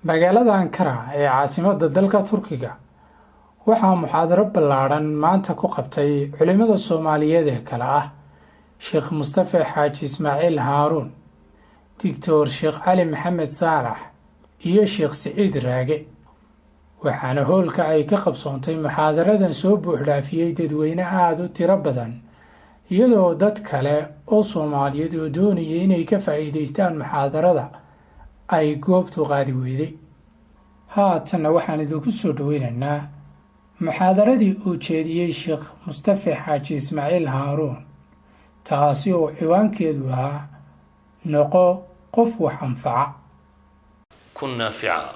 Magaalada Ankara ee caasimadda dalka Turkiga waxaa muxaadaro ballaadhan maanta ku qabtay culimada Soomaaliyeed ee kale ah Sheekh Mustafa Xaaji Ismaaciil Haaruun, Doctor Sheekh Cali Maxamed Saalax iyo Sheekh Siciid Raage. Waxaana hoolka ay ka qabsoontay muxaadaradan soo buuxdhaafiyey dadweyne aada u tiro badan, iyadoo dad kale oo Soomaaliyeed oo doonaya inay ka faa'iideystaan muxaadarada ay goobtu qaadi weyday. Haatanna waxaan idinku soo dhoweynaynaa muxaadaradii uu jeediyey Sheekh Mustafa Xaaji Ismaaciil Haaruun, taasi oo ciwaankeedu ahaa "Noqo qof wax anfaca". Kun naafica.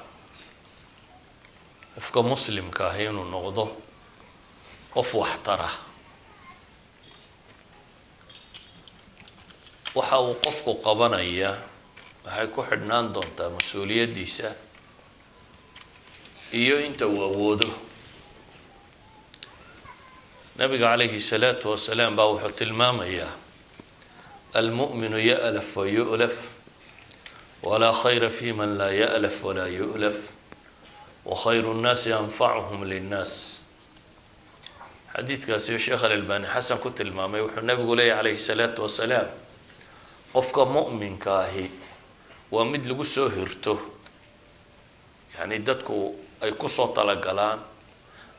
Qofka Muslimka ahi inuu noqdo qof waxtara. Waxa uu qofku qabanaya waxay ku xidhnaan doontaa mas-uuliyaddiisa iyo inta uu awoodo. Nabiga calayhi salaatu wasalaam baa wuxuu tilmaamayaa: "Almu'minu ya'laf wa yu'laf, walaa khayra fi man laa ya'laf walaa yu'laf, wa khayru nnaasi anfacuhum linnaas." Xadiidkaasi oo Sheekh Alalbani xasan ku tilmaamay, wuxuu nabigu leeyahy calayhi salaatu wasalaam: qofka mu'minka ahi waa mid lagu soo hirto, yacni dadku ay kusoo talagalaan,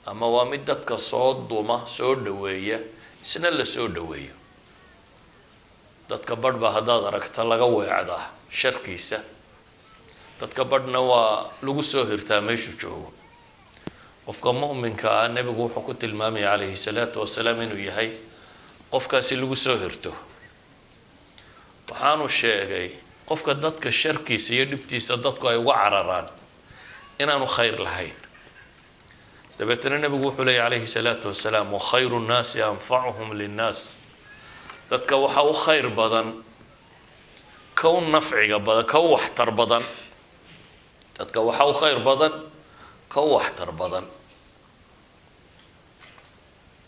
ama waa mid dadka soo duma, soo dhaweeya, isna la soo dhaweeyo. Dadka badh baa haddaad aragta laga weecdaa sharkiisa, dadka badhna waa lagu soo hirtaa meeshuu joogo. Qofka mu'minka ah nebigu wuxuu ku tilmaamaya calayhi salaatu wasalaam inuu yahay qofkaasi lagu soo hirto. Waxaanu sheegay qofka dadka sharkiisa iyo dhibtiisa dadku ay uga cararaan inaanu khayr lahayn. Dabeetana nebigu wuxuu leeyay calayhi salaatu wasalaam: "Wakhayru nnaasi anfacuhum linnaas." Dadka waxa u khayr badan ka u nafciga badan, ka u waxtar badan. Dadka waxa u khayr badan ka u waxtar badan.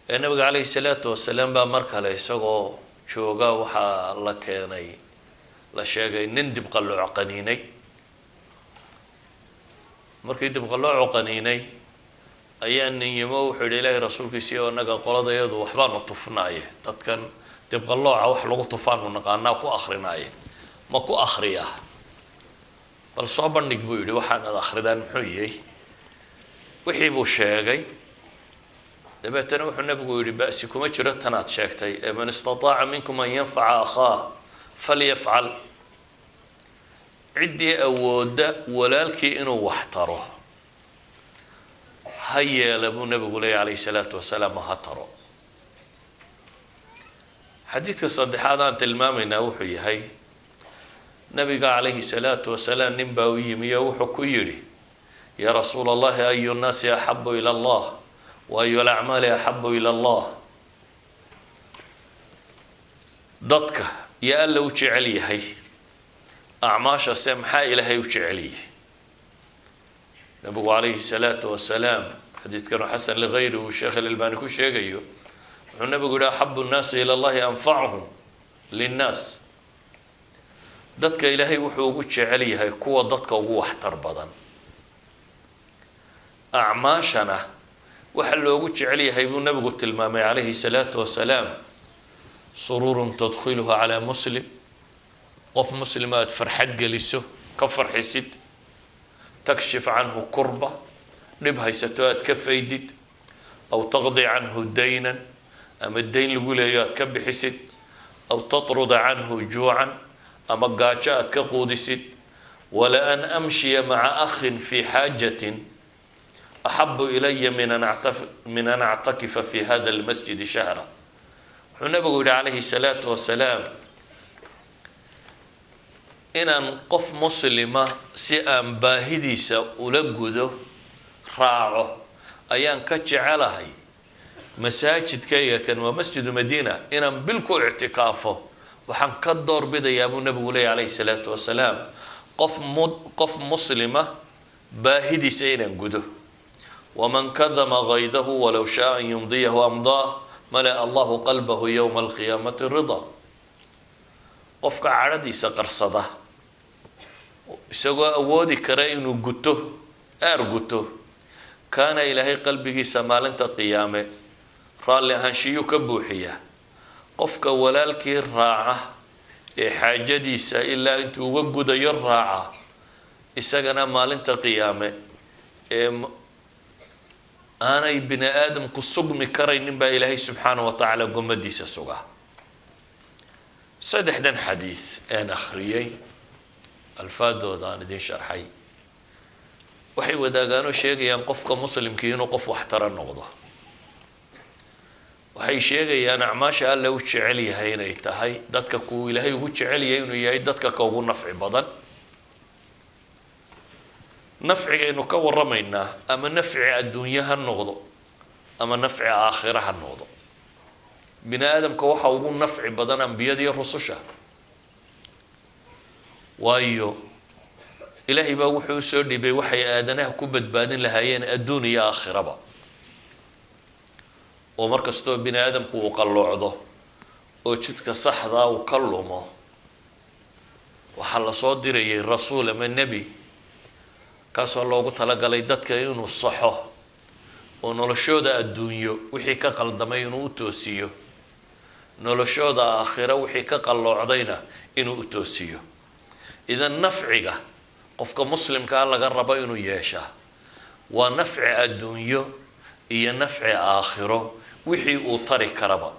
Ee nabiga calayhi salaatu wasalaam baa mar kale isagoo jooga waxaa la keenay, la sheegay nin dibqalooc qaniinay. Markii dibqaloocu qaniinay ayaa nin yimo, wuxuu yidhi: "Ilaahay rasuulkiisii, oo innaga qoladayadu waxbaanu tufnaaye, dadkan dibqalooca wax lagu tufaanu naqaanaa, ku akrinaaye, ma ku akriyaa? Bal soo bandhig," buu yidhi, "waxaanad akridaan muxuu yahay?" Wixii buu sheegay. Dabeetana wuxuu nabigu yidhi: "Ba'si kuma jiro tanaad sheegtay, ee man istataaca minkum an yanfaca akhaah falyafcal." Ciddii awoodda walaalkii inuu wax taro ha yeela, buu nabigu leeyay calayhi salaatu wasalaam, ha taro. Xadiidka saddexaad aan tilmaamaynaa wuxuu yahay nabiga calayhi salaatu wasalaam nin baa u yimi oo wuxuu ku yidhi: "Yaa rasuula Allahi, ayu nnaasi axabu ila Allah wa ayu alacmaali axabu ila Allah?" Dadka yaa Alla u jecel yahay? Acmaashase maxaa Ilaahay u jecel yahay? Nabigu calayhi salaatu wasalaam, xadiidkanu xasan ligayri uu Sheekh Alalbani ku sheegayo, wuxuu nabigu yihi: "Axabu nnaasi ila Allahi anfacuhum linnaas." Dadka Ilaahay wuxuu ugu jecel yahay kuwa dadka ugu waxtar badan. Acmaashana waxa loogu jecel yahay, buu nabigu tilmaamay calayhi salaatu wasalaam, suruurun tadkhiluhu calaa muslim, qof muslima aada farxad geliso, ka farxisid, takshif canhu kurba, dhib haysato aada ka faydid, aw taqdi canhu daynan, ama dayn lagu leeyo aad ka bixisid, aw tatruda canhu juucan, ama gaajo aad ka quudisid. "Wala an amshiya maca akhin fi xaajatin axabu ilaya min an actakifa fi hada almasjidi shahra." Wuxuu nabigu yihi calayhi salaatu wasalaam: inaan qof muslima si aan baahidiisa ula gudo raaco ayaan ka jecelahay masaajidkayga kan, waa Masjidu Madiina, inaan bil ku ictikaafo waxaan ka doorbidayaa, buu nabigu leeyay calayhi salaatu wasalaam, qof muslima baahidiisa inaan gudo. "Waman kadama gaydahu walow shaa an yumdiyahu amdaah, malaa Allahu qalbahu yowma alqiyaamati rida." Qofka cadhadiisa qarsada Isagoo awoodi kara inuu guto, aar guto, kaana Ilaahay qalbigiisa maalinta qiyaame raalli ahaanshiyuu ka buuxiyaa. Qofka walaalkii raaca ee xaajadiisa ilaa intuu uga gudayo raaca, isagana maalinta qiyaame ee aanay bini aadamku sugmi karaynin baa Ilaahay subxaana wa tacaala gomadiisa sugaa. Saddexdan xadiid een akhriyey, alfaadooda aan idin sharxay, waxay wadaagaanoo sheegayaan qofka muslimkii inuu qof waxtara noqdo. Waxay sheegayaan acmaasha Alle u jecel yahay inay tahay dadka kuu Ilaahay ugu jecel yahay inuu yahay dadka ka ugu nafci badan. Nafcigaynu ka warramaynaa ama nafci adduunye ha noqdo ama nafci aakhira ha noqdo, bini aadamka waxa ugu nafci badan ambiyada iyo rususha. Waayo, Ilaahay baa wuxuu usoo dhibay waxay aadanaha ku badbaadin lahaayeen adduun iyo aakhiraba. Oo mar kastoo bini aadamku uu qalloocdo oo jidka saxdaa uu ka lumo, waxaa lasoo dirayay rasuul ama nebi, kaasoo loogu talagalay dadka inuu saxo oo noloshooda adduunyo wixii ka qaldamay inuu u toosiyo, noloshooda aakhiro wixii ka qalloocdayna inuu u toosiyo. Idan nafciga qofka muslimkaa laga rabo inuu yeeshaa waa nafci adduunyo iyo nafci aakhiro wixii uu tari karaba.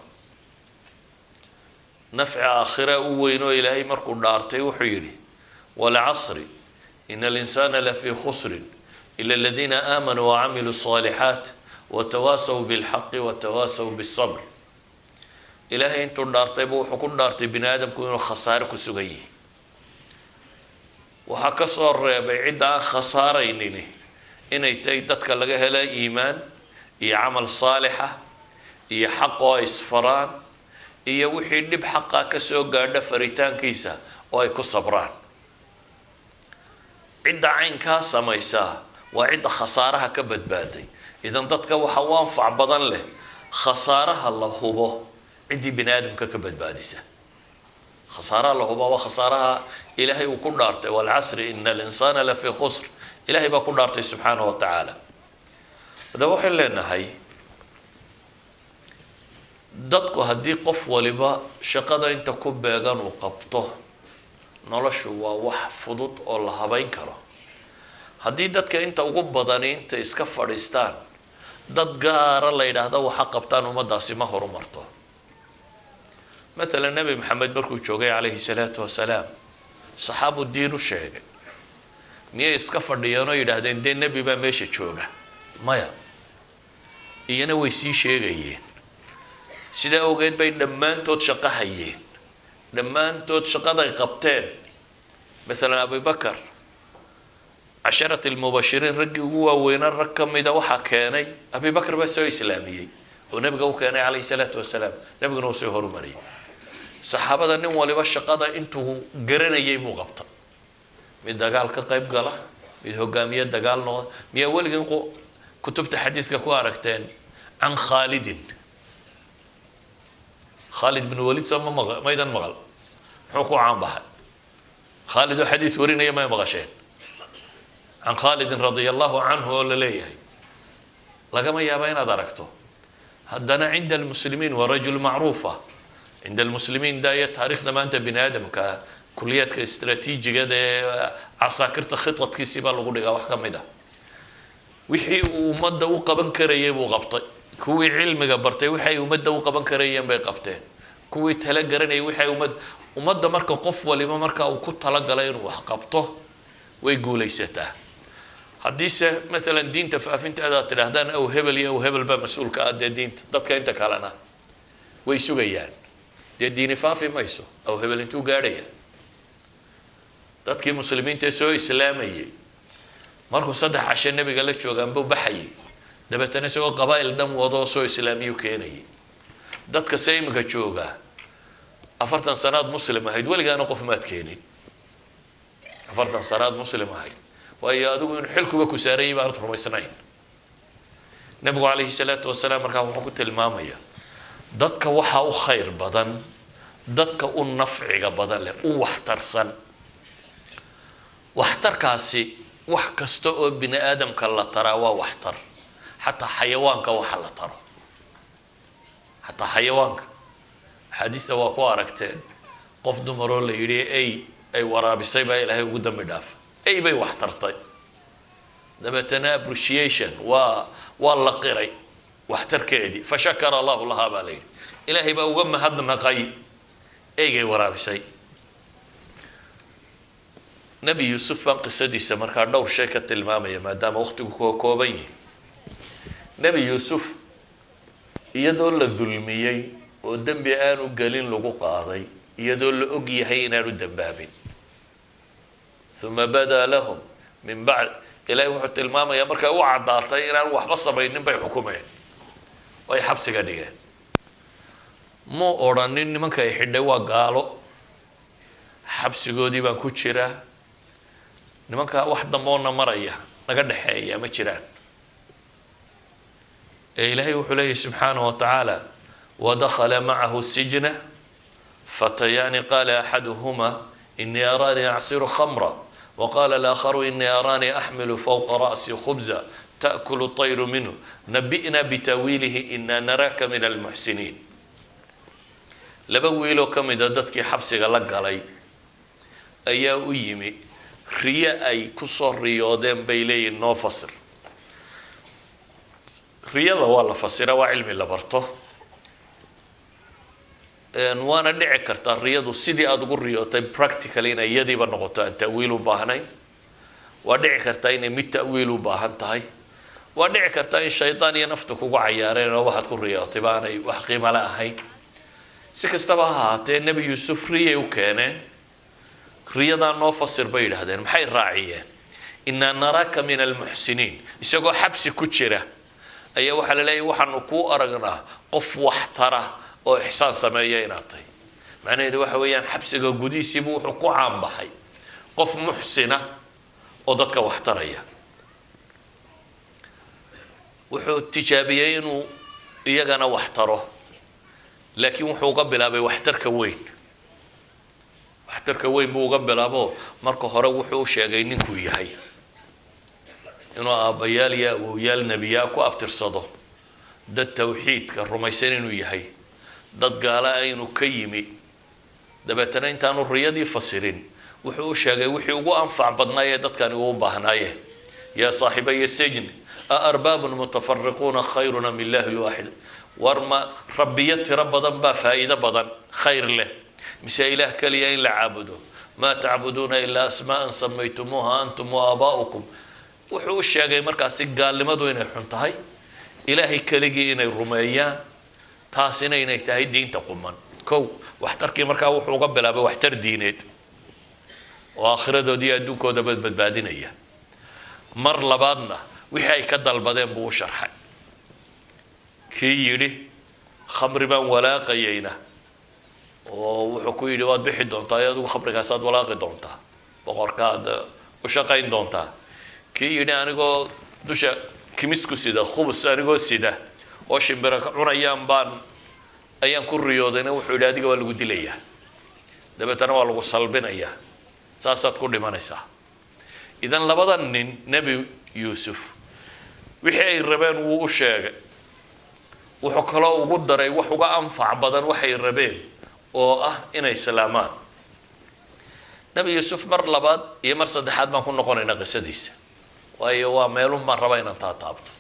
Nafci aakhira u weyn oo Ilaahay markuu dhaartay wuxuu yidhi: "Walcasri ina alinsaana lafii khusrin ila aladiina aamanuu wacamiluu الصaalixaat watawaasaw bilxaqi watawaasaw bisabr." Ilaahay intuu dhaartayba wuxuu ku dhaartay bini aadamku inuu khasaare ku sugan yihi. Waxaa ka soo reebay cidda aan khasaaraynini inay tahay dadka laga hela iimaan iyo camal saalixa iyo xaq oo ay isfaraan, iyo wixii dhib xaqa ka soo gaadha faritaankiisa oo ay ku sabraan. Cidda caynkaa samaysaa waa cidda khasaaraha ka badbaaday. Idan dadka waxa u anfac badan leh khasaaraha la hubo ciddii bini aadamka ka badbaadisa. Khasaaraha la hubo waa khasaaraha Ilaahay uu ku dhaartay: "Walcasri ina alinsaana lafii khusr." Ilahay baa ku dhaartay subxaanahu wa tacaala. Haddaba waxaynu leenahay, dadku haddii qof waliba shaqada inta ku beegan uu qabto, noloshu waa wax fudud oo la habeyn karo. Haddii dadka inta ugu badani inta iska fadhiistaan, dad gaara la yidhaahda waxa qabtaan, ummaddaasi ma horumarto. Mathalan, Nebi Maxamed markuu joogay calayhi salaatu wasalaam, saxaabu diin u sheegay, miyay iska fadhiyeen oo yidhaahdeen dee nebi baa meesha jooga? Maya, iyana way sii sheegayeen. Sidaa awgeed bay dhammaantood shaqo hayeen, dhammaantood shaqaday qabteen. Mathalan, Abubakar, casharat almubashiriin raggii ugu waaweynaa rag ka mida waxaa keenay Abibakar baa soo islaamiyey oo nebiga u keenay calayhi salaatu wasalaam, nebiguna uu soo horumariyey. Saxaabada nin waliba shaqada intuu garanayay buu qabta: mid dagaal ka qayb gala, mid hogaamiye dagaal noqda. Miyaa weligin kutubta xadiiska ku aragteen can Khaalidin, Khaalid bin Walid? Soo ma maq maydan maqal? Muxuu ku caan baxay? Khaalid oo xadiis warinaya may maqasheen? Can Khaalidin radia allahu canhu oo la leeyahay lagama yaaba inaad aragto. Haddana cinda almuslimiin waa rajul macruufa cinda almuslimiin. Daaya taariikhda maanta bini aadamka, kuliyaadka istraatiijigada ee casaakirta khitadkiisii baa lagu dhigaa wax ka mid ah. Wixii uu ummadda u qaban karayay buu qabtay. Kuwii cilmiga bartay wixi ay ummadda u qaban karayeen bay qabteen. Kuwii tala garanayay wixi ay ummadda. Marka qof waliba marka uu ku talagalay inuu wax qabto, way guulaysataa. Haddiise maalan diinta faafinteeda aad tidhaahdaan aw hebel iyo aw hebel baa mas-uulka ah, dee diinta dadka inta kalena way sugayaan, dee diini faafi mayso. Aw hebel intuu gaadhaya? Dadkii muslimiinta ee soo islaamayay markuu 3 cashe nebiga la joogaan buu baxayay, dabeetana isagoo qabaa'il dhan wadoo soo islaamiyuu keenayay. Dadka se iminka jooga, 40 sanaad muslim ahayd, weligaana qof maad keenin. 40 sanaad muslim ahayd, waayo adigu inuu xilkuba ku saarayay baanad rumaysnayn. Nebigu calayhi salaatu wasalaam markaa wuxuu ku tilmaamaya dadka waxaa u khayr badan dadka u nafciga badan leh, u waxtarsan. Waxtarkaasi wax kasta oo bini aadamka la taraa waa waxtar, xataa xayawaanka waxa la taro, xataa xayawaanka. Axaadiista waa ku aragteen qof dumaroo la yidhi ey ay waraabisay baa Ilaahay ugu dambi dhaaf. Ey bay wax tartay, dabeetana appreciation waa la qiray waxtarkeedii. Fashakara Allahu lahaa baa la yidhi, Ilaahay baa uga mahadnaqay eygay waraabisay. Nebi Yuusuf baan qisadiisa markaa dhowr shay ka tilmaamaya, maadaama waqtigu koo kooban yihi. Nebi Yuusuf iyadoo la dulmiyey oo dembi aanu gelin lagu qaaday, iyadoo la og yahay inaanu dembaabin, uma badaa lahum min bacd, Ilahay wuxuu tilmaamayaa markay u caddaatay inaanu waxba samaynin bay xukumeen oo ay xabsiga dhigeen. Muu odhanin nimanka ay xidhay waa gaalo, xabsigoodii baan ku jiraa, nimankaa wax damboona maraya naga dhexeeya ma jiraan. Ee Ilaahay wuxuu leeyahy subxaanahu wa tacaala: wadakhala macahu sijna fatayaani, qala axaduhuma inii araanii acsiru khamra, waqala alaakharu inii araanii axmilu fowqa ra'si khubza taأkulu طayru minhu, nabi'na bitaawiilihi ina naraaka min almuxsiniin. Laba wiiloo ka mida dadkii xabsiga la galay ayaa u yimi, riyo ay kusoo riyoodeen bay leeyihin noo fasir. Riyada waa la fasira, waa cilmi la barto, waana dhici kartaa riyadu sidii aada ugu riyootay practically inay iyadiiba noqoto aan ta'wiil u baahnayn, waa dhici kartaa inay mid ta'wiil u baahan tahay, waa dhici kartaa in shaydaan iyo naftu kugu cayaareen oo waxaad ku riyootay baanay wax qiimo le ahayn. Si kastaba ha ahaatee, Nebi Yuusuf riyay u keeneen, riyadaa noo fasir bay yidhahdeen. Maxay raaciyeen? Inaa naraaka min almuxsiniin. Isagoo xabsi ku jira ayaa waxaa la leeyahy waxaanu kuu aragnaa qof wax tara oo ixsaan sameeya inaad tahay. Macnaheedu waxa weeyaan xabsiga gudihiisiibu wuxuu ku caanbaxay qof muxsina oo dadka wax taraya. Wuxuu tijaabiyey inuu iyagana wax taro, laakiin wuxuu uga bilaabay waxtarka weyn. Waxtarka weyn buu uga bilaabo. Marka hore wuxuu u sheegay ninkuu yahay, inuu aabbayaal iyo awowyaal nebiyaa ku abtirsado, dad tawxiidka rumaysan inuu yahay, dad gaala ah inuu ka yimi. Dabeetana intaanu riyadii fasirin wuxuu u sheegay wixii ugu anfac badnaayee dadkani uu baahnaayeen: yaa saaxibaya sijn a arbaabun mutafariquuna khayrun am illahi lwaaxid? War ma rabbiyo tiro badan baa faa'iido badan, khayr leh, mise Ilaah keliya in la caabudo? Maa tacbuduuna ilaa asmaa'an samaytumuuha antum wa aabaa'ukum. Wuxuu u sheegay markaasi gaalnimadu inay xun tahay, Ilaahay keligii inay rumeeyaan, taasina inay tahay diinta quman. Kow, waxtarkii markaa wuxuu uga bilaabay waxtar diineed oo aakhiradood iyo adduunkoodaba badbaadinaya. Mar labaadna wixii ay ka dalbadeen buu u sharxay. Kii yidhi khamri baan walaaqayayna oo wuxuu ku yidhi waad bixi doontaa iyo adigu khamrigaasaad walaaqi doontaa, boqorkaad u shaqayn doontaa. Kii yidhi anigoo dusha kimisku sida, khubus anigoo sida oo shimbira ka cunayaan baan ayaan ku riyoodayna, wuxuu yidhi adiga waa lagu dilayaa, dabeetana waa lagu salbinayaa, saasaad ku dhimanaysaa. Idan labada nin Nebi Yuusuf wixii ay rabeen wuu u sheegay, wuxuu kaloo ugu daray wax uga anfac badan waxay rabeen oo ah inay islaamaan. Nebi Yuusuf mar labaad iyo mar saddexaad baan ku noqonaynaa qisadiisa, waayo waa meelun baan rabaa inaan taataabto.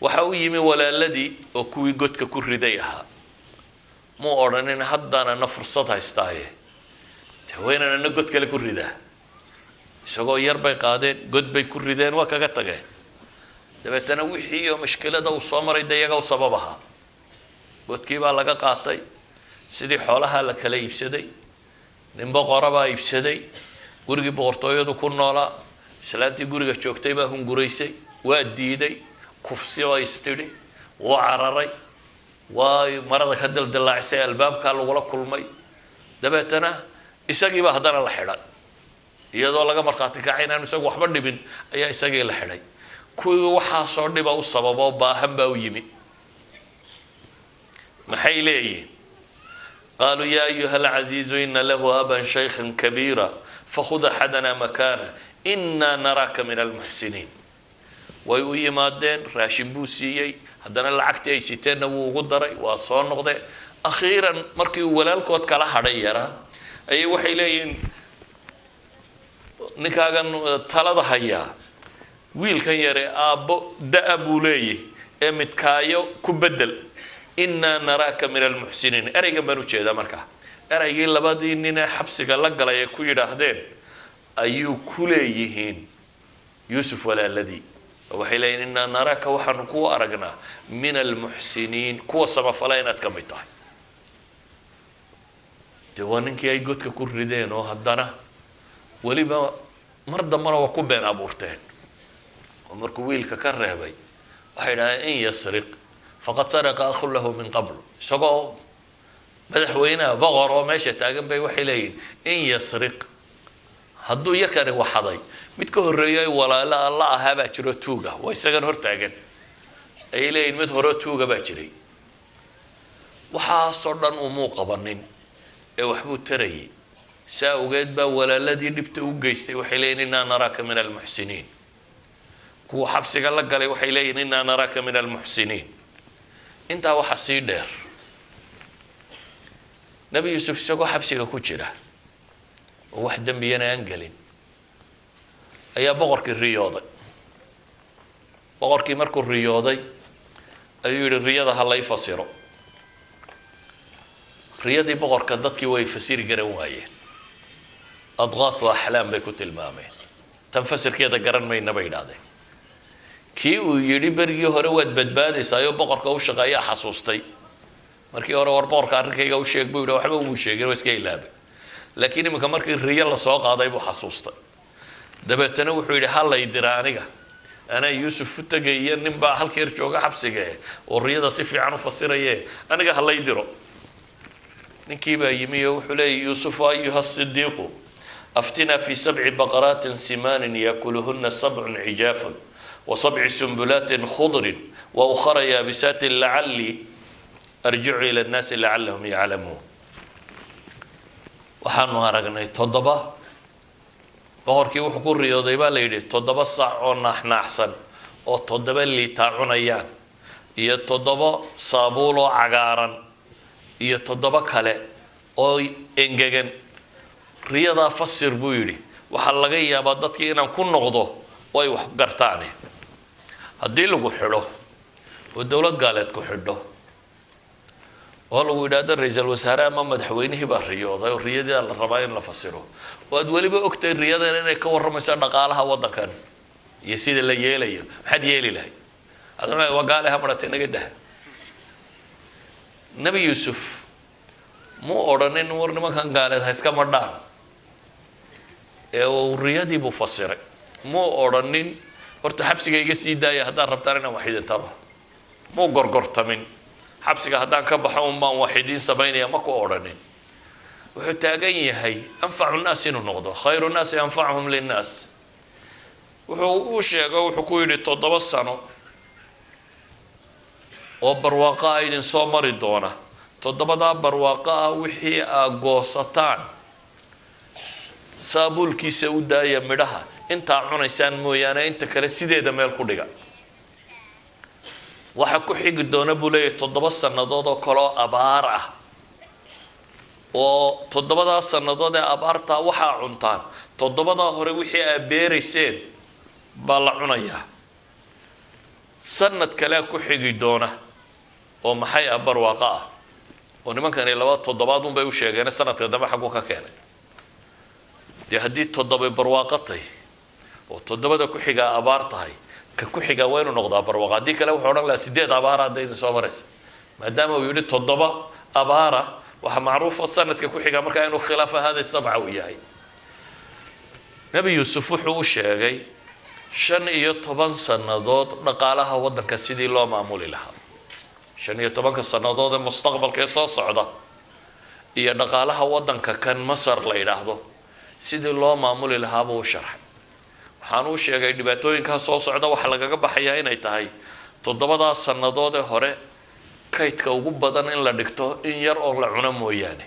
Waxa u yimi walaaladii oo kuwii godka ku riday ahaa. Muu odhanin haddaanana fursad haystaaye dee waynaan ana god kale ku ridaa. Isagoo yar bay qaadeen, god bay ku rideen, waa kaga tageen. Dabeetana wixii oo mashkilada uu soo maray dee iyaga u sabab ahaa. Godkii baa laga qaatay, sidii xoolaha la kala iibsaday, nin boqora baa iibsaday, gurigii boqortooyadu ku noolaa, islaantii guriga joogtay baa hunguraysay, waa diiday, kufsi oo istidhi, wuu cararay, waa marada ka dildillaacisay, albaabkaa lagula kulmay. Dabeetana isagiiba haddana la xidhay, iyadoo laga markhaati kacay inaanu isagu waxba dhibin ayaa isagii la xidhay. Kuwii waxaasoo dhiba u sababoo baahan baa u yimi. Maxay leeyihin? Qaaluu yaa ayuha alcaziizu ina lahu aban shaykhan kabiira Fakhud axadana makaana, inaa naraaka min almuxsiniin. Way u yimaadeen, raashin buu siiyey, haddana lacagtii ay siteenna wuu ugu daray. Waa soo noqdeen. Akhiiran markii uu walaalkood kala hadhay yaraa ayay waxay leeyihiin, ninkaagan talada hayaa, wiilkan yare aabbo da-a buu leeyahy ee midkaayo ku bedel. Inaa naraaka min almuxsiniin, ereygan baan ujeedaa. Markaa eraygii labadii nin ee xabsiga la galay ay ku yidhaahdeen ayuu ku leeyihiin Yuusuf walaaladii. Waxay leeyihin, inaa naraaka, waxaanu ku aragnaa, min almuxsiniin, kuwa samafala inaad ka mid tahay. Dee waa ninkii ay godka ku rideen oo haddana weliba mar dambana waa ku been abuurteen, oo markuu wiilka ka reebay waxay idhahdeen, in yasriq faqad saraqa akhun lahu min qabl. Isagoo madaxweynaha boqor oo meesha taagan bay waxay leeyihin, in yasriq, hadduu yarkani waxaday, mid ka horreeyay walaalo alla ahaa baa jiro tuuga. Waa isagan hor taagan ayay leeyihin, mid hore tuuga baa jiray. Waxaasoo dhan umuu qabanin ee waxbuu tarayay. Saa awgeed baa walaaladii dhibta u geystay waxay leeyihin, innaa naraaka min almuxsiniin. Kuwa xabsiga la galay waxay leeyihin, innaa naraaka min almuxsiniin. Intaa waxaa sii dheer, Nebi Yuusuf isagoo xabsiga ku jira oo wax dembiyana aan gelin ayaa boqorkii riyooday. Boqorkii markuu riyooday ayuu yihi, riyada ha lay fasiro. Riyadii boqorka dadkii way fasiri garan waayeen. Adqaathu axlaam bay ku tilmaameen, tan fasirkeeda garan mayna bay idhahdeen. Kii uu yidhi berigii hore waad badbaadaysaayoo boqorka u shaqeeyaa xasuustay markii hore, war boqorka arrinkayga u sheeg buu yidhi. Waxba umuu sheegin, waa iska ilaabay. Laakiin iminka markii riyo lasoo qaaday buu xasuustay. Dabeetana wuxuu yidhi, ha lay dira aniga, anaa Yuusuf u tegaya, nin baa halkeer jooga xabsiga oo riyada si fiican u fasiraye, aniga ha lay diro. Ninkii baa yimi oo wuxuu leeyay, yuusufu ayuha sidiiqu, aftinaa fi sabci baqaraatin simaanin yaakuluhuna sabcun cijaafun wa sabci sumbulaatin khudrin wa ukhara yaabisaatin, lacallii arjicu ila nnaasi lacallahum yaclamuun. Waxaanu aragnay toddoba, boqorkii wuxuu ku riyooday baa la yidhi 7 sac oo naaxnaaxsan oo 7 liitaa cunayaan, iyo 7 saabuul oo cagaaran, iyo 7 kale oo engegan. Riyadaa fasir buu yidhi, waxaa laga yaabaa dadkii inaan ku noqdo oo ay wax gartaane. Haddii lagu xidho oo dowlad gaaleed ku xidho oo lagu yidhaahdo ra-iisul wasaare ama madaxweynihii baa riyooday oo riyadii la rabaa in la fasiro, oo aad weliba ogtahay riyadan inay ka warramayso dhaqaalaha waddankan iyo sida la yeelayo, maxaad yeeli lahayd? Aduna waa gaale, ha maratay, naga daha. Nebi Yuusuf muu odhanin war nimankan gaaleed ha iska madhaan, ee uu riyadii buu fasiray. Muu odhanin horta xabsiga iga sii daaya haddaan rabtaan inaan wax idin taro. Muu gorgortamin, xabsiga haddaan ka baxo un baan wax idiin samaynaya ma ku odhanin. Wuxuu taagan yahay anfacu nnaas inuu noqdo, khayru nnaasi anfacuhum linnaas. Wuxuu u sheego, wuxuu ku yidhi, 7 sano oo barwaaqo ah idin soo mari doona, 7daa barwaaqo ah wixii aa goosataan saabuulkiisa u daaya midhaha, intaa cunaysaan mooyaane inta kale sideeda meel ku dhiga. Waxa ku xigi doona buu leeyahay 7 sannadood oo kaloo abaar ah, oo 7daa sannadood ee abaartaa waxaa cuntaan 7daa hore wixii aa beerayseen baa la cunayaa. Sanad kalea ku xigi doona oo maxay ah? Barwaaqo ah. Oo nimankani laba toddobaad un bay u sheegeen, sanadka dambe xagguu ka keenay? Dee haddii 7 barwaaqo tahy oo 7da ku xigaa abaar tahay, ka ku xigaa waa inuu noqdaa barwaaqo. Haddii kale wuxuu odhan lahaa 8 abaara hadda idin soo maraysa. Maadaama uu yidhi 7 abaara, waxaa macruufa sanadka ku xigaa markaa inuu khilaafa hada sabca uu yahay. Nebi Yuusuf wuxuu u sheegay 15 sannadood dhaqaalaha waddanka sidii loo maamuli lahaa, 15ka sannadood ee mustaqbalka ee soo socda iyo dhaqaalaha waddanka kan Masar la yidhaahdo sidii loo maamuli lahaa buu u sharxay. Waxaan uu sheegay dhibaatooyinkaa soo socda waxa lagaga baxayaa inay tahay 7daa sannadood ee hore kaydka ugu badan in la dhigto in yar oo la cuno mooyaane,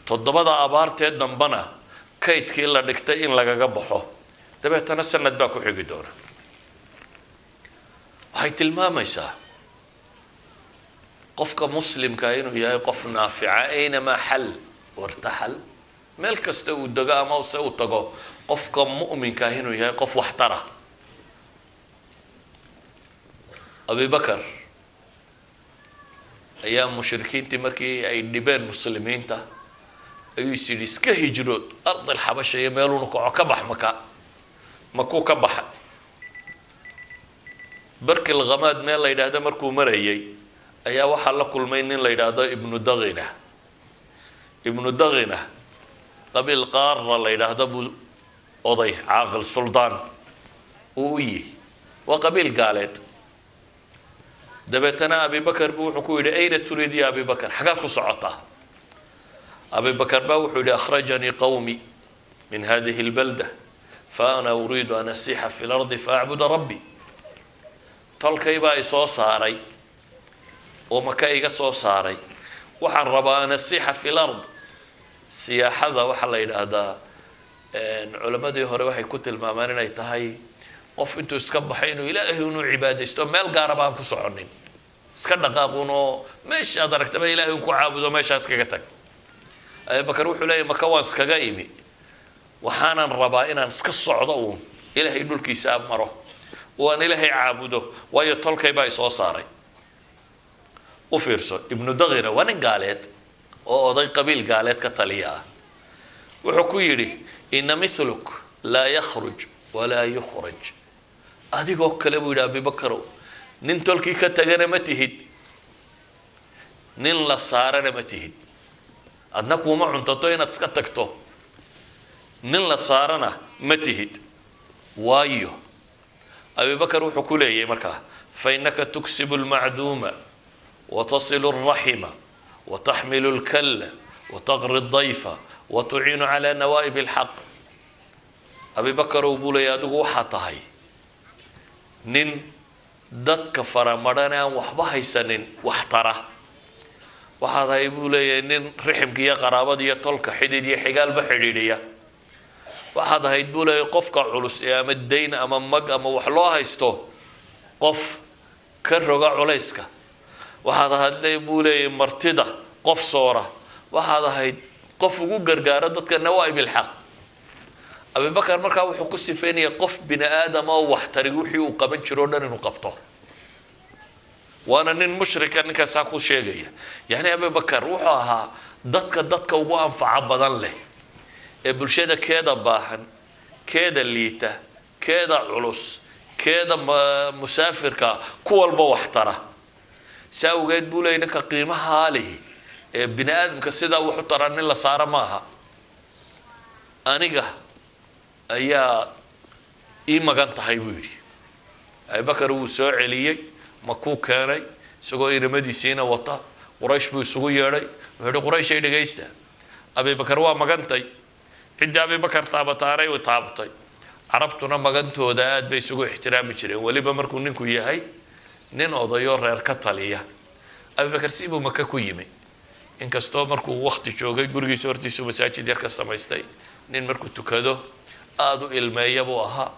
7da abaartee dambana Kaydkii la dhigtay in lagaga baxo, dabeetana sanad baa ku xigi doona. Waxay tilmaamaysaa qofka muslimka inuu yahay qof naafica aynamaa xal wartaxal, meel kasta uu dego ama se uu tago, qofka mu'minka ah inuu yahay qof waxtara. Abibakar ayaa mushrikiintii markii ay dhibeen muslimiinta ayuu is yidhi iska hijrood ardal xabasha iyo meeluuna kaco, ka bax Maka. Makuu ka baxa, Barkil Khamaad meel la yidhaahdo markuu marayay ayaa waxaa la kulmay nin la yidhaahdo Ibnu Dakhina. Ibnu Dakhina qabiil qaara la yidhaahdo buu oday caaqil suldaan uu u yihi, waa qabiil gaaleed. Dabeetana Abibakar buu wuxuu ku yidhi: "Ayna turiid ya Abibakar? Xagaad ku socotaa?" Abibakar baa wuxuu yidhi: "Akhrajanii qawmi min hadihi albalda, fa ana uriidu an asiixa fi lardi fa acbuda rabbi." Tolkay baa isoo saaray oo Maka iga soo saaray, waxaan rabaa an asiixa fi lard. Siyaaxada waxaa la yidhaahdaa, culammadii hore waxay ku tilmaamaan inay tahay qof intuu iska baxay inuu Ilaahay inuu cibaadaysto, meel gaaraba aan ku soconin, iska dhaqaaqun oo meeshaad aragtaba Ilahay un ku caabudo, meeshaas kaga tag. Abubakar wuxuu leeyahy: "Maka waan iskaga imi, waxaanan rabaa inaan iska socdo uun, Ilaahay dhulkiisa maro oo aan Ilaahay caabudo, waayo tolkay baa isoo saaray." U fiirso, Ibnu Dakhina waa nin gaaleed oo oday qabiil gaaleed ka taliya ah. Wuxuu ku yidhi: "Ina mithluk laa yakhruj walaa yukhraj." Adigoo kale, buu yidhi Abibakarow, nin tolkii ka tagana ma tihid, nin la saarana ma tihid. Adna kuuma cuntato inaad iska tagto, nin la saarana ma tihid. Waayo, Abibakar wuxuu ku leeyahay markaa: "Fa innaka tuksibu lmacduuma watasilu alraxima wataxmilu lkalla wataqri dayfa watuciinu cala nawaa'ib alxaq." Abibakarow, buu leeyahy, adigu waxaa tahay nin dadka faramadhan aan waxba haysanin wax tara. Waxaad tahay, buu leeyahay, nin riximka iyo qaraabada iyo tolka, xidid iyo xigaalba xidhiidhiya. Waxaad ahayd, buu leeyahay, qofka culus ee ama dayn ama mag ama wax loo haysto qof ka roga culayska. Waxaad ahayd, buu leeyahay, martida qof soora. Waxaad ahayd qof ugu gargaara dadka nawaa'ib ilxaq. Abibakar markaa wuxuu ku sifeynaya qof bini aadama oo waxtari wixii uu qaban jiro o dhan inuu qabto, waana nin mushrika ninkaasaa ku sheegaya. Yacni Abibakar wuxuu ahaa dadka ugu anfaca badan leh ee bulshada, keeda baahan, keeda liita, keeda culus, keeda musaafirka, ku walba waxtara. Si awgeed buu leeyay ninka qiimahaa lihi ee bini aadamka sidaa wuxu taraa nin la saaro maaha, aniga ayaa ii magan tahay, buu yidhi. Abibakar wuu soo celiyey, Makuu keenay isagoo inamadiisiina wata. Quraysh buu isugu yeedhay. Wuxuu yihi: "Qurayshay, dhegaysta, Abibakar waa magantay, ciddii Abibakar taabataanay u taabatay." Carabtuna magantooda aad bay isugu ixtiraami jireen, weliba markuu ninku yahay nin odayo reer ka taliya. Abibakar si buu Maka ku yimi, inkastoo markuu wakti joogay gurigiisa hortiisuu masaajid yar ka samaystay. Nin markuu tukado aada u ilmeeya buu ahaa.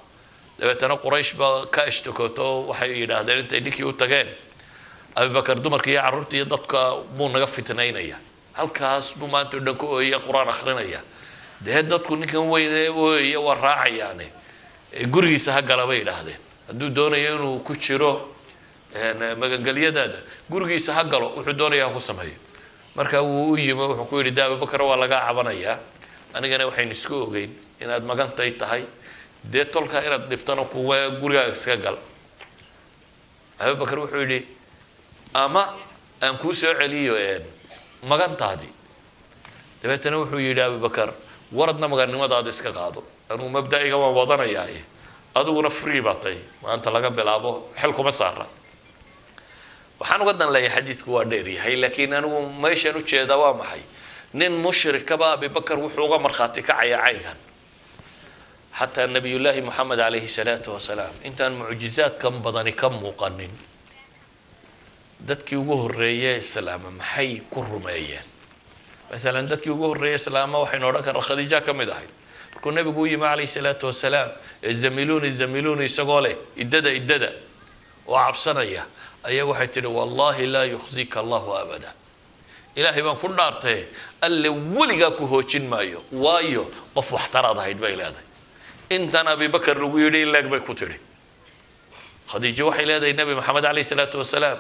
Dabeetana Quraysh baa ka ashtakoto, waxay yidhaahdeen intay ninkii u tageen: "Abibakar dumarka iyo carruurta iyo dadka buu naga fitnaynaya, halkaas buu maanta o dhan ku ooyaya, qur-aan akrinaya. Dee dadku ninkan weyn ooyaya waa raacayaane, gurigiisa ha gala," bay yidhaahdeen. "Hadduu doonayo inuu ku jiro magangelyadaada, gurigiisa ha galo, wuxuu doonaya ha ku sameeyo." Marka wuu u yimi, wuxuu ku yidhi: "De Abibakar, waa lagaa cabanayaa, anigana waxaynu isku ogeyn inaad magantay tahay, dee tolkaa inaad dhibtana kuwa, gurigaaga iska gal." Abibakar wuxuu yidhi: "Ama aan kuu soo celiyo magantaadii." Dabeetana wuxuu yidhi Abibakar: "Waradna magannimadaada iska qaado, anugu mabda'iga waan wadanayaaye, adiguna free baa tahay, maanta laga bilaabo xel kuma saara." Waxaan uga dan leeyahay, xadiidku waa dheer yahay, laakiin anigu meeshaan ujeedaa waa maxay? Nin mushrikaba Abibakar wuxuu uga markhaati kacaya caynkan. Xataa Nabiyullaahi Moxamed calayhi salaatu wasalaam, intaan mucjizaadkan badani ka muuqanin, dadkii ugu horreeye islaama maxay ku rumeeyeen? Masalan, dadkii ugu horreeye islaama waxaynu odhan karnaa Khadiija ka mid ahayd. Markuu nabigu u yimi calayhi salaatu wasalaam ee zamiluuni zamiluuni isagoo leh iddada iddada oo cabsanaya, ayaa waxay tidhi wallaahi laa yukhzika allahu abada, ilaahay baan ku dhaartay alle weligaa ku hoojin maayo, waayo qof waxtaraad ahayd bay leedahay. Intan Abibakar lagu yidhi in leeg bay ku tidhi Khadiijo. Waxay leedahay Nebi Maxamed calayhi salaatu wasalaam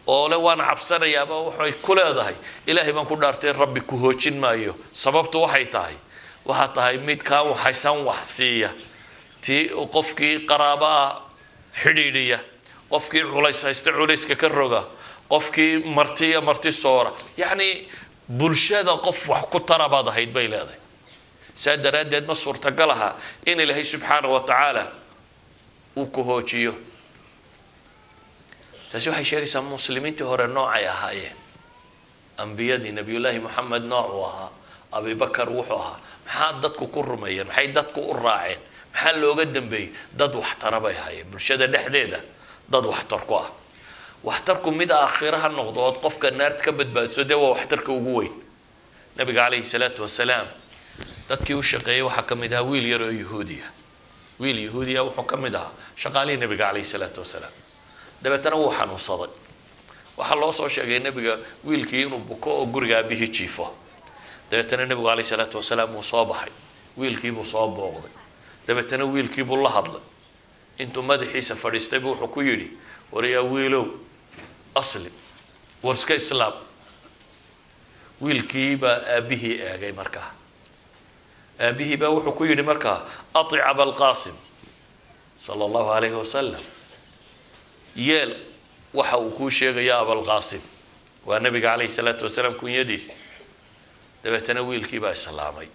oo le waan cabsanayaaba, waxay ku leedahay ilaahay baan ku dhaartay rabbi ku hoojin maayo, sababtu waxay tahay waxaa tahay mid kaa waxaysan wax siiya, tii qofkii qaraabo ah xidhiidhiya, qofkii culays haysta culayska ka roga, qofkii martiya marti soora, yacni bulshada qof wax ku tara baad ahayd bay leedahay. Saa daraaddeed ma suurtagal aha in ilaahay subxaana wa tacaala uu ku hoojiyo. Taasi waxay sheegaysaa muslimiintii hore noocay ahaayeen, ambiyadii, nabiyullaahi Moxamed noocuu ahaa, Abibakar wuxuu ahaa. Maxaa dadku ku rumeeyeen? Maxay dadku u raaceen? Maxaa looga dambeeyey? Dad waxtara bay ahaayeen, bulshada dhexdeeda dad waxtar ku ah. Waxtarku mid aakhira ha noqdo ood qofka naarta ka badbaadiso, dee waa waxtarka ugu weyn. Nabiga calayhi salaatu wasalaam dadkii u shaqeeyey waxaa ka mid ahaa wiil yar oo yahuudiya. Wiil yahuudiya wuxuu ka mid ahaa shaqaalihii nabiga calayhi salaatu wasalaam. Dabeetana wuu xanuunsaday. Waxaa loo soo sheegay nebiga wiilkii inuu buko oo guriga aabihii jiifo. Dabeetana nebigu calayhi salaatu wasalaam wuu soo baxay, wiilkiibuu soo booqday. Dabeetana wiilkiibuu la hadlay. Intuu madaxiisa fadhiistay buu wuxuu ku yidhi, war yaa wiilow, aslim, war iska islaam. Wiilkii baa aabbihii eegay markaa. Aabbihii baa wuxuu ku yidhi markaa, atic Abalqaasim sala allahu calayhi wasalam, yeel waxa uu kuu sheegaya Abalqaasim, waa nabiga calayhi salaatu wasalaam kunyadiisi. Dabeetana wiilkii baa islaamay.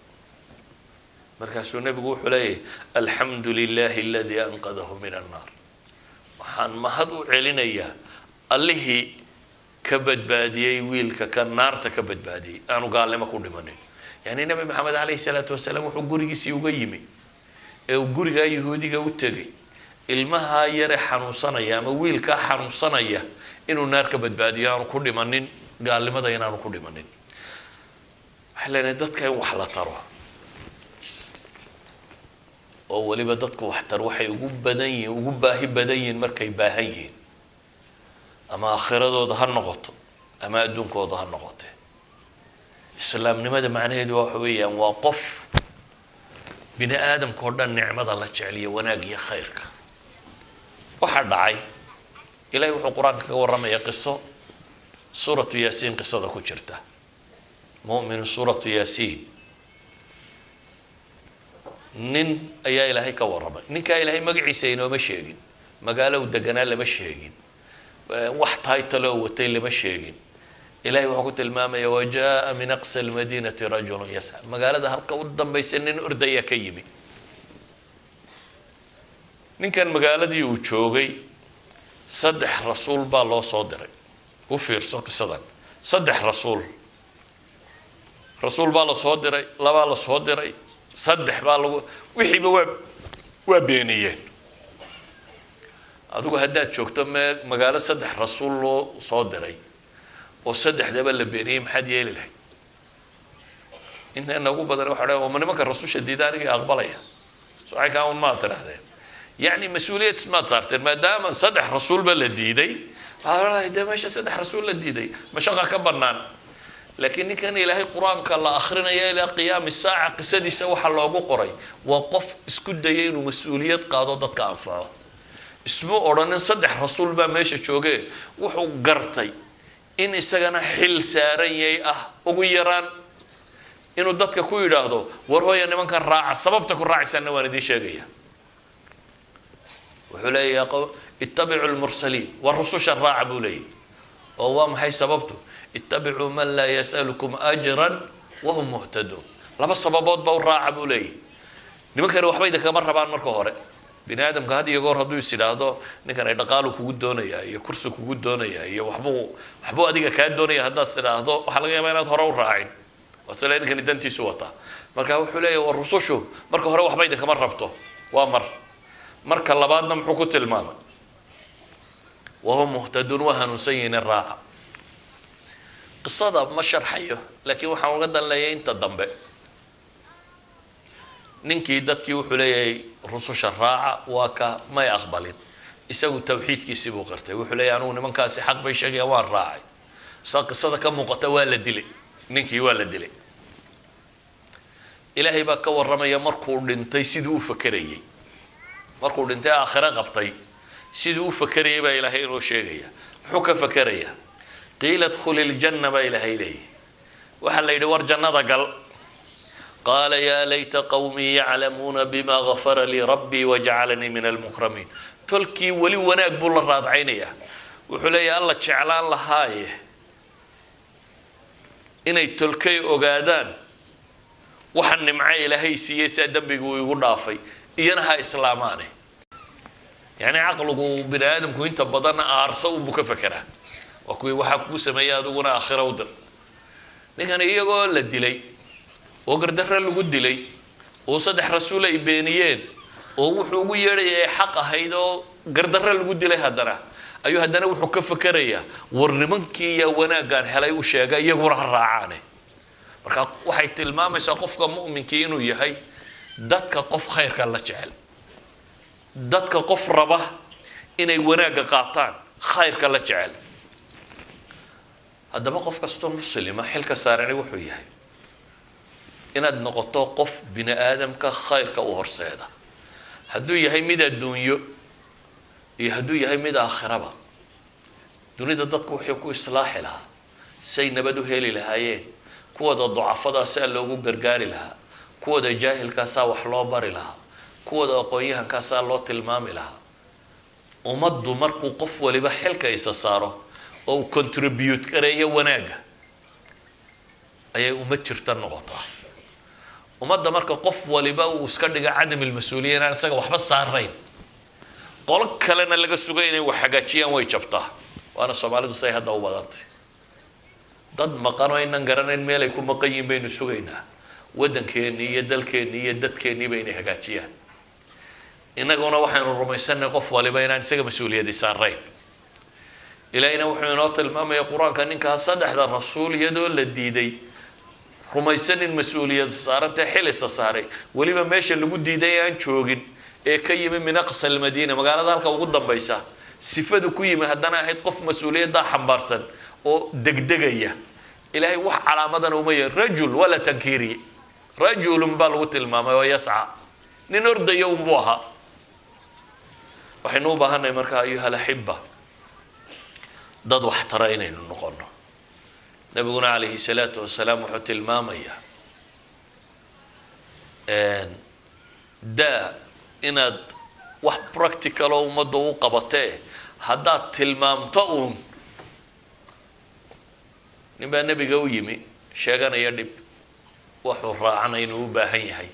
Markaasuu nebigu wuxuu leeyahay, alxamdu lilahi aladii anqadahu min annaar, waxaan mahad u celinayaa allihii ka badbaadiyey wiilka, ka naarta ka badbaadiyey, aanu gaalnimo ku dhimanin. Yani nebi Maxamed calayhi salaatu wasalaam wuxuu gurigiisii uga yimi ee uu gurigaa yahuudiga u tegay ilmahaa yare xanuunsanaya ama wiilkaa xanuunsanaya inuu naar ka badbaadiyo, aanu ku dhimanin gaalnimada, inaanu ku dhimanin. Waxay leenahay dadka in wax la taro, oo weliba dadku waxtar waxay ugu badan yihiin, ugu baahi badan yihiin markay baahan yihiin, ama aakhiradooda ha noqoto ama adduunkooda ha noqote. Islaamnimada macnaheedu waxa weeyaan waa qof bini aadamka oo dhan nicmada la jeceliya, wanaag iyo khayrka. Waxaa dhacay, ilahay wuxuu qur-aanka kaga warramaya qiso suuratu Yaasiin qisada ku jirta, mu'minu suuratu Yaasiin. Nin ayaa ilaahay ka warramay. Ninkaa ilaahay magaciisa inooma sheegin, magaalo u deganaa lama sheegin, wax title oo watay lama sheegin. Ilahay wuxuu ku tilmaamaya, wajaءa min aqsa almadinati rajulu yasca, magaalada halka u dambaysa nin ordaya ka yimi. Ninkan magaaladii uu joogay saddex rasuul baa loo soo diray. U fiirso qisadan, saddex rasuul baa lasoo diray, labaa lasoo diray, saddex baa lagu, wixiiba waa beeniyeen. Adigu haddaad joogto me magaalo saddex rasuul loo soo diray oo saddexdaba la beeniyey, maxaad yeeli lahayd? Inta inagu badan waxa dhan ma nimanka rasusha diida anigii aqbalaya socay kaa un maad tidhahdeen? Yacni mas-uuliyad ismaad saarteen maadaama saddex rasuulba la diiday. Waxaad odhanahay dee meesha saddex rasuul la diiday mashaqa ka bannaan. Laakiin ninkan ilaahay qur-aanka la akrinaya ilaa qiyaami saaca qisadiisa waxaa loogu qoray waa qof isku dayay inuu mas-uuliyad qaado, dadka anfaco. Ismu odhanin saddex rasuul baa meesha jooge. Wuxuu gartay in isagana xil saaran yay ah ugu yaraan inuu dadka ku yidhaahdo, war hooya, nimankan raaca, sababta ku raacaysaanna waan idiin sheegaya. Wuxuu leeyahay, ittabicu lmursaliin, war rususha raaca buu leeyahy. Oo waa maxay sababtu? Ittabicuu man laa yas'alukum ajran wahum muhtaduun. Laba sababood ba u raaca buu leeyahy. Nimankani waxba idinkama rabaan. Marka hore bini aadamka had iyo goor hadduu is idhaahdo ninkan ay dhaqaalu kugu doonaya iyo kursi kugu doonaya iyo waxbuu adiga kaa doonaya, haddaad is idhaahdo, waxaa laga yaabaa inaad hore u raacin. Waad ninkani dantiisu wataa. Marka wuxuu leeyahy, war rusushu marka hore waxba idinkama rabto. Waa marka labaadna muxuu ku tilmaamay? Wahum muhtaduun, waa hanuunsan yihiin, in raaca. Qisada ma sharxayo, laakiin waxaan uga dan leeyahay inta dambe. Ninkii dadkii wuxuu leeyahay rususha raaca, waa ka may aqbalin. Isagu tawxiidkiisii buu qirtay. Wuxuu leeyahay anugu nimankaasi xaq bay sheegayaan, waan raacay. Sa qisada ka muuqata, waa la dilay ninkii, waa la dilay. Ilaahay baa ka warramaya markuu dhintay siduu u fakerayay. Markuu dhintay, aakhire qabtay, siduu u fakerayay baa Ilaahay inoo sheegaya. Muxuu ka fakerayaa? "Qiila idkhuli ljanna" baa Ilaahay leeyahy. Waxaa la yidhi, "War jannada gal." "Qaala yaa layta qawmii yaclamuuna bima gafara lii rabbii wajacalanii min almukramiin." Tolkii weli wanaag buu la raadcaynayaa. Wuxuu leeyahay, Alla jeclaan lahaaye inay tolkay ogaadaan waxa nimco Ilaahay siiyey, saa dembiga uu igu dhaafay, iyana ha islaamaane. Yacni caqligu bini aadamku inta badan aarsa unbuu ka fekeraa. Waa kuwii waxaa kugu sameeyay, adiguna aakhira u dir. Ninkan iyagoo la dilay oo gardarre lagu dilay oo saddex rasuul ay beeniyeen oo wuxuu ugu yeedhaya ay xaq ahayd oo gardarre lagu dilay, haddana ayuu haddana wuxuu ka fekerayaa, war nimankii yaa wanaaggaan helay u sheega, iyaguna ha raacaane. Marka waxay tilmaamaysaa qofka mu'minkii inuu yahay dadka qof khayrka la jecel, dadka qof raba inay wanaagga qaataan, khayrka la jecel. Haddaba qof kastoo muslima xilka saarani wuxuu yahay inaad noqoto qof bini aadamka khayrka u horseeda, hadduu yahay mid adduunyo iyo hadduu yahay mid aakhiraba. Dunida dadku wuxuu ku islaaxi lahaa, say nabad u heli lahaayeen, kuwooda ducafadaa saa loogu gargaari lahaa, kuwooda jaahilkaasaa wax loo bari lahaa, kuwooda aqoon-yahankaasaa loo tilmaami lahaa. Ummaddu markuu qof waliba xilka isa saaro oo uu contribute gareeyo wanaagga, ayay ummad jirta noqotaa. Ummadda marka qof waliba uu iska dhiga cadam ilmas-uuliya, inaan isaga waxba saarayn, qolo kalena laga sugay inay wax hagaajiyaan, way jabtaa. Waana Soomaalidu say hadda u badantay. Dad maqan oo aynan garanayn meel ay ku maqan yihiin baynu sugaynaa waddankeennii iyo dalkeennii iyo dadkeenniiba inay hagaajiyaan. Innaguna waxaynu rumaysanay qof waliba inaan isaga mas-uuliyadi saarayn. Ilaahayna wuxuu inoo tilmaamaya Qur-aanka ninkaa saddexda rasuul iyadoo la diiday rumaysanin mas-uuliyad saarantee xilisa saaray, weliba meesha lagu diiday aan joogin ee ka yimi min aqsa almadiina, magaalada halka ugu dambaysa, sifadu ku yimi haddana ahayd qof mas-uuliyaddaa xambaarsan oo degdegaya. Ilaahay wax calaamadana uma yeelin. Rajul waa la tankiiriye, rajulun baa lagu tilmaamay oo yasca, nin ordaya unbuu ahaa. Waxaynu u baahannahay markaa, ayuha alaxiba, dad wax tara inaynu noqono. Nabiguna calayhi salaatu wasalaam wuxuu tilmaamayaa daa inaad wax practical oo ummadda u qabatee haddaad tilmaamto uun. Nin baa nebiga u yimi sheeganaya dhib, wuxuu raacana inuu u baahan yahay.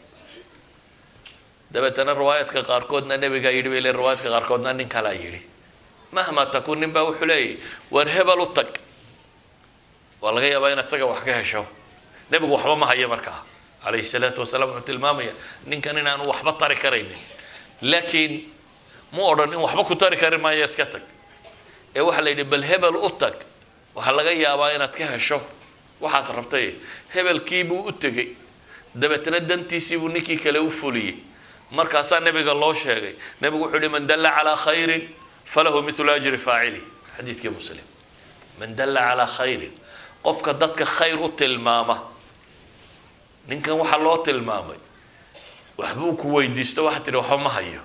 Dabeetana riwaayadka qaarkoodna nebigaa yidhi bay le, riwaayadka qaarkoodna nin kalaa yidhi. Mahma takun, nin baa wuxuu leeyahy, "War hebel u tag, waa laga yaabaa inaad isaga wax ka hesho." Nebigu waxba ma hayo markaa calayhi salaatu wasalaam. Wuxuu tilmaamaya ninkan inaanu waxba tari karaynin, laakiin mu odhan in waxba ku tari kari maayo, iska tag. Ee waxaa la yidhi, "Bal hebel u tag, waxaa laga yaabaa inaad ka hesho waxaad rabtay." Hebelkiibuu u tegey, dabeetna dantiisiibuu ninkii kale u fuliyey. Markaasaa nebiga loo sheegay. Nebigu wuxuu yihi, "Man dalla calaa khayrin falahu mithlu ajri faacili." Xadiidkii Muslim. Man dalla calaa khayrin, qofka dadka khayr u tilmaama. Ninkan waxaa loo tilmaamay waxbuu ku weydiisto, waxaad tidhi waxba ma hayo,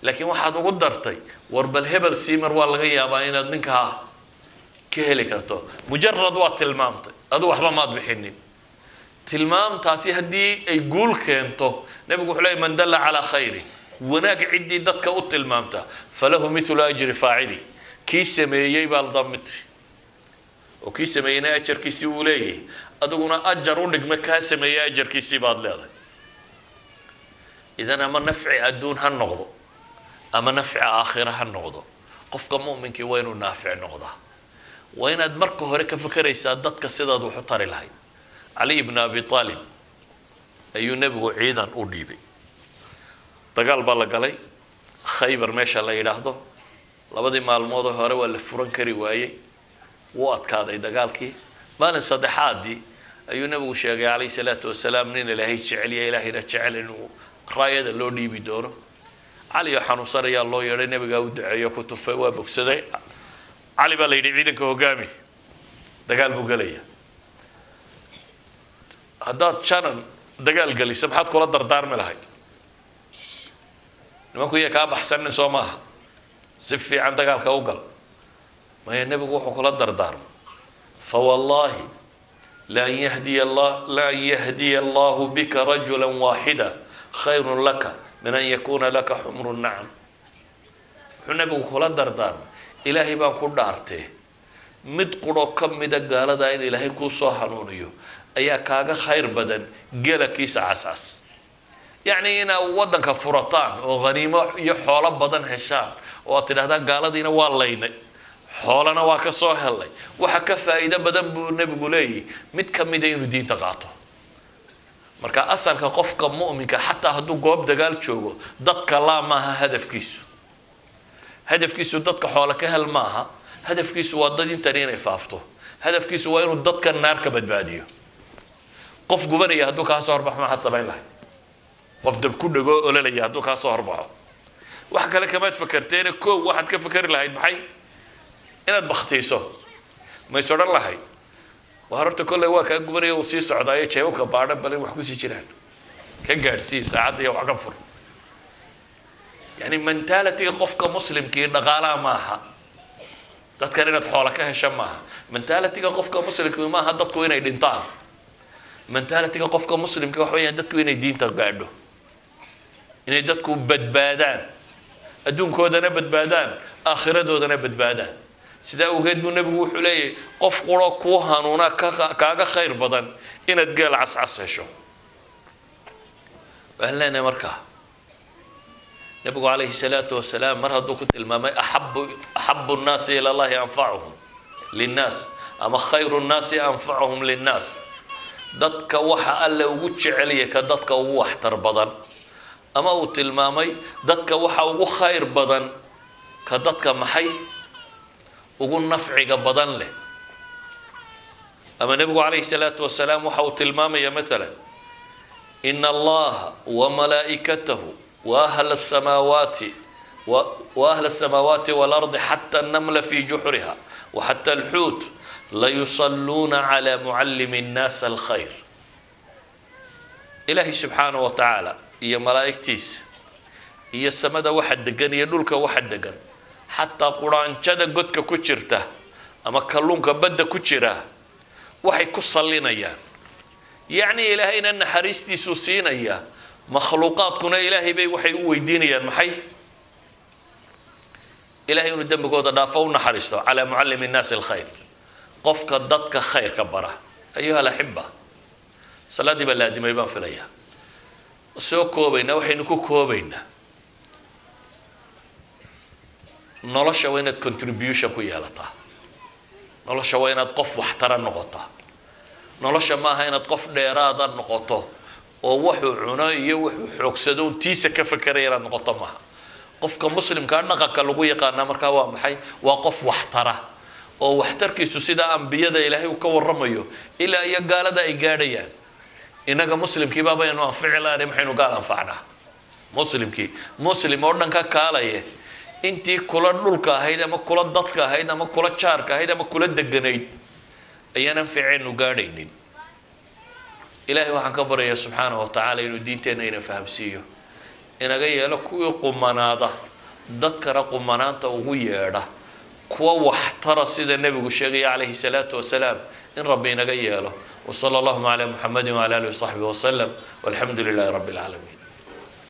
laakiin waxaad ugu dartay, "War bal hebel siimar, waa laga yaabaa inaad ninkaa ka heli karto." Mujarad waa tilmaamtay, adu waxba maad bixinin. Tilmaamtaasi haddii ay guul keento, nebigu wuxuu leeyay, "Man dalla calaa khayrin," wanaag ciddii dadka u tilmaamta, "falahu mithlu ajri faacili." Kii sameeyey baa la mid, oo kii sameeyeyna ajarkiisii wuu leeyahay, adiguna ajar u dhigma kaa sameeyey ajarkiisii baad leedahay. Idan ama nafci adduun ha noqdo ama nafci aakhira ha noqdo, qofka mu'minkii waa inuu naafic noqdaa. Waa inaad marka hore ka fekeraysaa dadka sidaad wax u tari lahayd. Cali ibn Abi Aalib ayuu nebigu ciidan u dhiibay. Dagaal baa la galay Khaybar meesha la yidhaahdo. Labadii maalmoodoo hore waa la furan kari waayey, wuu adkaaday dagaalkii. Maalin saddexaadii Ayuu Nabigu sheegay calayhi salaatu wasalaam nin Ilaahay jeceliya, Ilaahayna jecel, inuu raayada loo dhiibi doono. Cali oo xanuunsanayaa loo yeedhay, Nabigaa u duceeyo, ku tufay, waa bogsaday. Cali baa la yidhi ciidanka hogaami, dagaal buu gelaya. Haddaad janan dagaal geliso, maxaad kula dardaarmi lahayd? Nimanku iya kaa baxsanin soo maaha, si fiican dagaalka u gal. Maya, Nebigu wuxuu kula dardaarmay: "Fawallahi lan yahdiya allah lan yahdiya Allahu bika rajula waaxida khayrun laka min an yakuna laka xumru nacam." Wuxuu Nebigu kula dardaarmay: "Ilaahay baan ku dhaartee, mid quroo ka mida gaalada in Ilaahay kuu soo hanuuniyo ayaa kaaga khayr badan gela kiisa cascas." Yacni inaa waddanka furataan oo haniimo iyo xoolo badan heshaan oo aad tidhahdaan gaaladiina waa laynay, xoolana waa ka soo helnay, waxa ka faa'iido badan buu Nebigu leeyahy mid ka mida inuu diinta qaato. Marka asalka qofka mu'minka, xataa hadduu goob dagaal joogo, dadka laa maaha hadafkiisu. Hadafkiisu dadka xoolo ka hel maaha. Hadafkiisu waa dad intani inay faafto. Hadafkiisu waa inuu dadka naar ka badbaadiyo. Qof gubanaya hadduu kaa soo horbaxo, maxaad samayn lahayd? Qof dab ku dhego ololaya hadduu kaa soo horbaxo, wax kale kamaad fakerteene, kow waxaad ka fakeri lahayd maxay? Inaad baktiiso mays odhan lahayd? Waa horta kolley waa kaa gubanaya, uu sii socdaayo, jeebabka baadha bal in wax kusii jiraan, ka gaadhsii saacadda iyo wax ka fur. Yani mentality-ga qofka muslimkii dhaqaalaha maaha, dadkan inaad xoola ka hesho maaha. Mentality-ga qofka muslimkii maaha dadku inay dhintaan. Mentality-ga qofka muslimka waxa weeyaan dadku inay diinta gaadho, inay dadku badbaadaan, adduunkoodana badbaadaan, aakhiradoodana badbaadaan. Sidaa awgeed buu Nebigu wuxuu leeyahay qof quro kuu hanuunaa ka kaaga khayr badan inaad geel cascas hesho. Waan leenahay markaa Nebigu calayhi salaatu wasalaam mar hadduu ku tilmaamay axabu nnaasi ila Allahi anfacuhum linnaas ama khayru nnaasi anfacuhum linnaas, dadka waxa Alle ugu jecelya ka dadka ugu waxtar badan, ama uu tilmaamay dadka waxa ugu khayr badan ka dadka maxay ugu nafciga badan leh, ama Nebigu calayhi salaatu wasalaam waxa uu tilmaamaya maalan ina Allaha wamalaa'ikatahu wa ahla الsamaawaati wاlardi xata الnamla fi juxriha waxata alxuut layusaluuna clى mucallimi الnaas alkhayr. Ilaahay subxaanaه wa tacaala iyo malaa'igtiisa iyo samada waxa degan iyo dhulka waxa degan, xataa quraanjada godka ku jirta ama kalluunka badda ku jira, waxay ku sallinayaan, yacni Ilaahayna naxariistiisuu siinaya, makhluuqaadkuna Ilaahay bay waxay u weydiinayaan maxay? Ilahay inuu dembigooda dhaafo, u naxariisto, calaa mucallimi nnaasi alkhayr, qofka dadka khayrka bara. Ayuha alaxiba, salaaddii baa laadimay baan filaya. Soo koobaynaa, waxaynu ku koobaynaa nolosha waa inaad contribution ku yeelataa. Nolosha waa inaad qof waxtara noqotaa. Nolosha maaha inaad qof dheeraada noqoto oo wuxuu cuno iyo wuxuu xoogsado un tiisa ka fekeraya inaad noqoto maaha. Qofka muslimkaa dhaqanka lagu yaqaanaa markaa waa maxay? Waa qof waxtara oo waxtarkiisu sidaa ambiyada Ilaahay uu ka warramayo ilaa iyo gaalada ay gaadhayaan. Innaga muslimkii baabaynu anfici lahanay, maxaynu gaal anfacnaa? Muslimkii muslim oo dhan ka kaalaye, intii kula dhulka ahayd ama kula dadka ahayd ama kula jaarka ahayd ama kula deganayd ayaan anficaynu gaadhaynin. Ilaahay waxaan ka baryayaa subxaanahu wa tacaala inuu diinteenna ina fahamsiiyo, inaga yeelo kuwii qumanaada, dadkana qumanaanta ugu yeedha, kuwa waxtara sida Nebigu sheegaya calayhi salaatu wasalaam, in Rabbi inaga yeelo. Wsala allahuma calaa Muxamadi wcala alihi wasaxbihi wasalam, walxamdu lilahi rabbi alcaalamiin.